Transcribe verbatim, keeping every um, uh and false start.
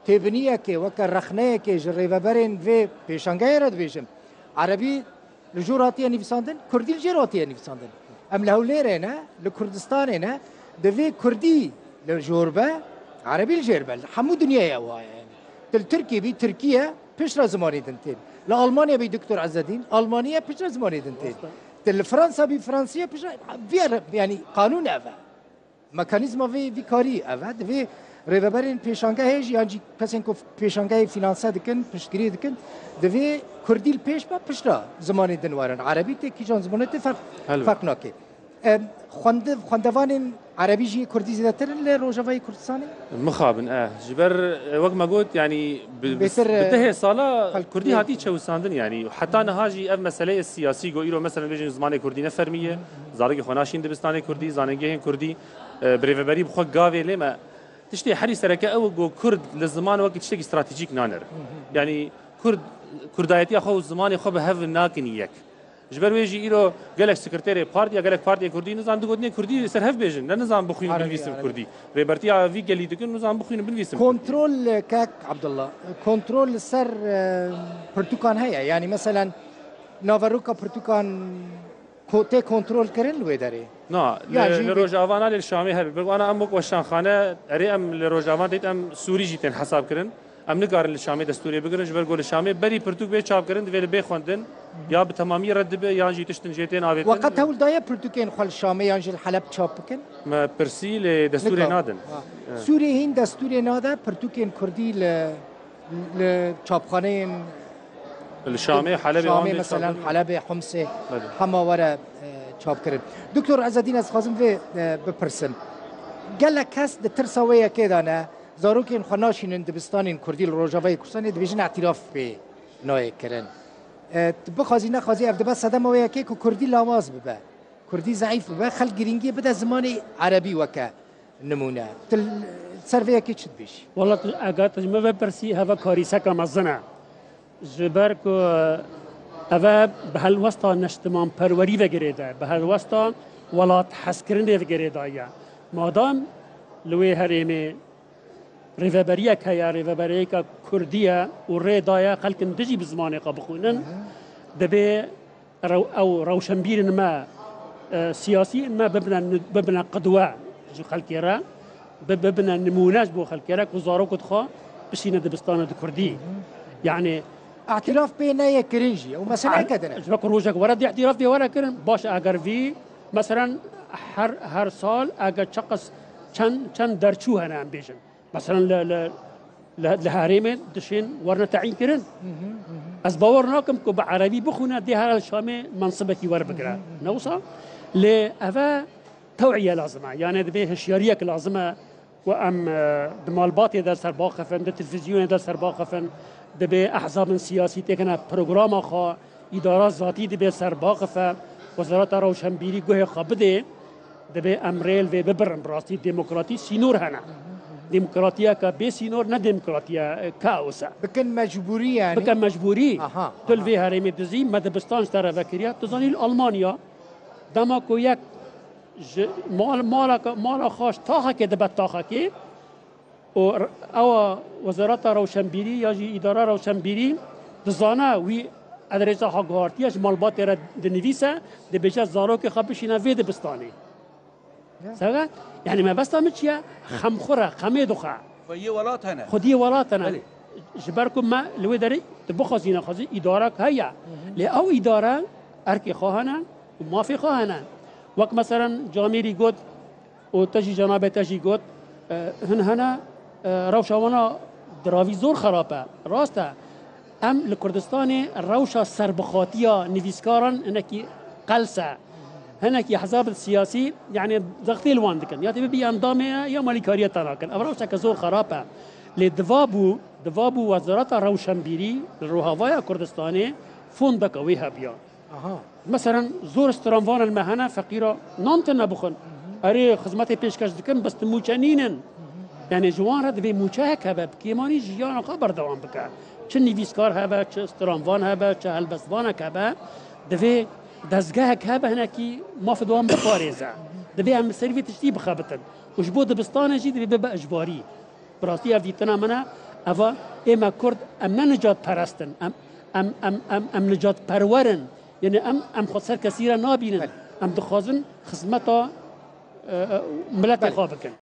têbiniyekê, weke rexneyekê ji rêveberên vê pêşangehê re dibêjim. Erebî li jor hatiye nivîsandin, kurdî li jêr hatiye nivîsandin. Em li Hewlêrê ne, li Kurdistanê ne, divê kurdî li jor be, erebî li jêr be. Li hemû dinyayê ew heye yani. Tu li Tirkiyê bî, tirkî ye, piştre zimanê din tên. Li Almanya bî Doktor Ezzedîn, Almanî ye, piştre zimanê din tên. Tu li Fransa bî, Fransî ye, piştre, vî ere-, yani qanûn ev e. Mekanîzma vê, vî karî ev e. Divê rêveberên pêşangehê jî yan jî kesên ku pêşangehê fînanse dikin, piştgirî dikin, divê kurdî li pêş be, piştre zimanê din werin. Erebî tê, kîjan zimanê tê ferq, Helbet. ferq nake. Em, xwende-, xwendevanên erebî jî yê kurdî zêdetir in li Rojavayê Kurdistanê? Mixabin, e. Ji ber, e, wek me got, yanî bi, bi, Bêtir, bi e, dehê sala xelk kurdî tê. hatî çewisandin, yanî heta niha jî ev meseleyê siyasî ku îro, mesela, bêjin zimanê kurdî ne fermî ye, zarokê xwe naşîn dibistanê kurdî, zanîngehên kurdî, e, bi rêveberî bi xwe gavê lê me. Tiştê herî sereke ew ku kurd li ziman wekî tiştekî stratejîk nanerin. Yanî kurd, kurdayetiya xwe û zimanê xwe bi hev nakin yek. Ji ber wê jî îro gelek sekreterê partiya, gelek partiyê kurdî nizan digotinê kurdî li ser hev bêjin. Ne nizan bixwînin Erebî, binivîsin erebî. kurdî. Rêbertiya vî gelî dikin nizan bixwînin binivîsin kurdî. Kontrol, e, kek Abdullah, kontrol li ser, e, pirtûkan heye. Yanî meselen naveroka pirtûkan ko-, tê kontrol kirin li wê derê? Na, Ya li, jî li bê- Rojavana lê li Şamê her. Bi wana em wek weşanxane, erê em li Rojavan dît em Sûrî jî tên hesab kirin. Em nikarin li Şamê destûrê bigirin, ji ber ku li Şamê berî pirtûk bê çapkirin, divê li bê xwendin, ya bi temamî red dibe, yan jî tiştin jê tên avêtin. We qet hewl daye pirtûkên xwe li Şamê yan jî li Heleb çap bikin? Me pirsî, lê destûrê Nika. nadin. Ha. Evet. Sûrê hîn destûrê nade pirtûkên kurdî li, li çapxaneyên Li Şamê, Helebê, Şamê, wan dê mesela çapkirin. Helebê, Humsê, Belê. hema were, e, çapkirin. Doktor Ezzedîn, ez dixwazim vê, e, bipirsim. Gelek kes di tirsa wê yekê de ne, zarokên xwe naşînin dibistanên kurdî li Rojavayê Kurdistanê, dibêjin îtîraf pê nayê kirin. E, tu bixwazî nexwazî ev dibe sedema wê yekê ku kurdî lawaz bibe. Kurdî zeîf bibe, xelk girîngiyê bide zimanê erebî weke nimûne. Tu li ser vê yekê çi dibêjî? Wela tu, eger tu ji min vepirsî, heve karîseka mezin e. Ji ber ku eve bi helwesta neştimanperwerî ve girêde, bi helwesta welat hezkirinê ve girêdaye. Madam li wê herêmê rêveberiyek heye, rêveberiyeke kurdî ye û rê daye xelkin dijî bi zimanê xwe bixwînin, Hı hı. dibê rew-, ew rewşenbîrên me, e, siyasî me bibine, bibine qidwe ji xelkê re, bi-, bibine nimûne ji bo xelkê re ku zarok xwe bişîne dibistanê di kurdî. Hı hı. Yani Îtîraf pê neyê kirin jî, ew meseleyeke din e. Ji ber ku rojek were dê îtîraf pê were kirin, baş e, eger vî, meselen, her, her sal eger çeqas çend, çend derçû hene, em bêjin. Mesela li, li, li, li herêmê dişên werine teyîn kirin. Hı hı, hı hı. Ez bawer nakim ku bi erebî bixwîne dê here li Şamê mensibekî werbigire. Hı hı, hı hı. Ne wisa? Lê eve tew'iye lazim e. Yani divê hişyariyek lazim e ku em, e, di malbatê de ser baxifin, di televîzyonê de ser baxifin, divê ehzabên siyasî têkine programa xwe, îdara zatî divê ser baxife, wezareta rewşenbîrî guhê xwe bidê. Dibê em rê li vê bibirin, bi rastî demokratî sînor hene. Demokratiyeke bê sînor ne demokratiye, e, kaos e. Bikin mecbûrî yani. Bikin mecbûrî. Aha, Tu li aha. vê herêmê dizî, me dibistan ji te re vekiriye. Tu zanî li Almanya, dema ku yek ji mal, malaka, mala xwe ji taxekê dibe taxekê, û r-, ewa wezareta rewşenbîrî ya jî îdara rewşenbîrî dizane wî adresa xwe guhartiye, ji malbatê re dinivîse, dibêje zarokê xwe bişîne vê dibistanê. Ya. Seve? Yani mebesta min çi ye? Xem xwe re, xemê dixwe. Xwediyê welat hene. Xwediyê welat hene. Belê. Ji ber ku me li wê derê tu bixwazî nexwazî îdarek heye. Hı hı. Lê ew îdare erkê xwe hene û mafê xwe hene. Wek meselen Camêrî got, û te jî cenabê te jî got, e, hin hene, e, rewşa wana diravî zor xerab e. Rast e. Em li Kurdistanê rewşa serbixwatiya nivîskaran hinekî qels e. Hinekî hezabên siyasî, yani, zextê li wan dikin. Ya tê bibî endamê ye, ya malîkariyê te nakin. Ev rewşeke zor xerab e. Lê diva bû, diva bû Wezareta Rewşenbîrî li Rojavaya Kurdistanê fondeke wê hebiya. Aha. Meselen, zor stranvanên me hene, feqîra nan tune bixwin. Erê, xizmetê pêşkeş dikin, bes tu mûçe nînin. Yani ji wan re divê mûçeyek hebe, bi kêmanî jiyana xwe berdewam bike. Çi nivîskar hebe, çi stranvan hebe, çi helbestvanek hebe, divê dezgehek hebe hinekî mafê wan biparêze. Divê em li ser vê tiştî bixebitin. Û ji bo dibistanê jî divê bibe ijbarî. Bi rastî ev dîtina min e. Eva ême Kurd, em ne nicatperest in, em, em, em, em, em nicatperwer in. Yanî em, em xwe ser kesî re nabînin. Em dixwazin xizmeta, e, e, miletê xwe bikin.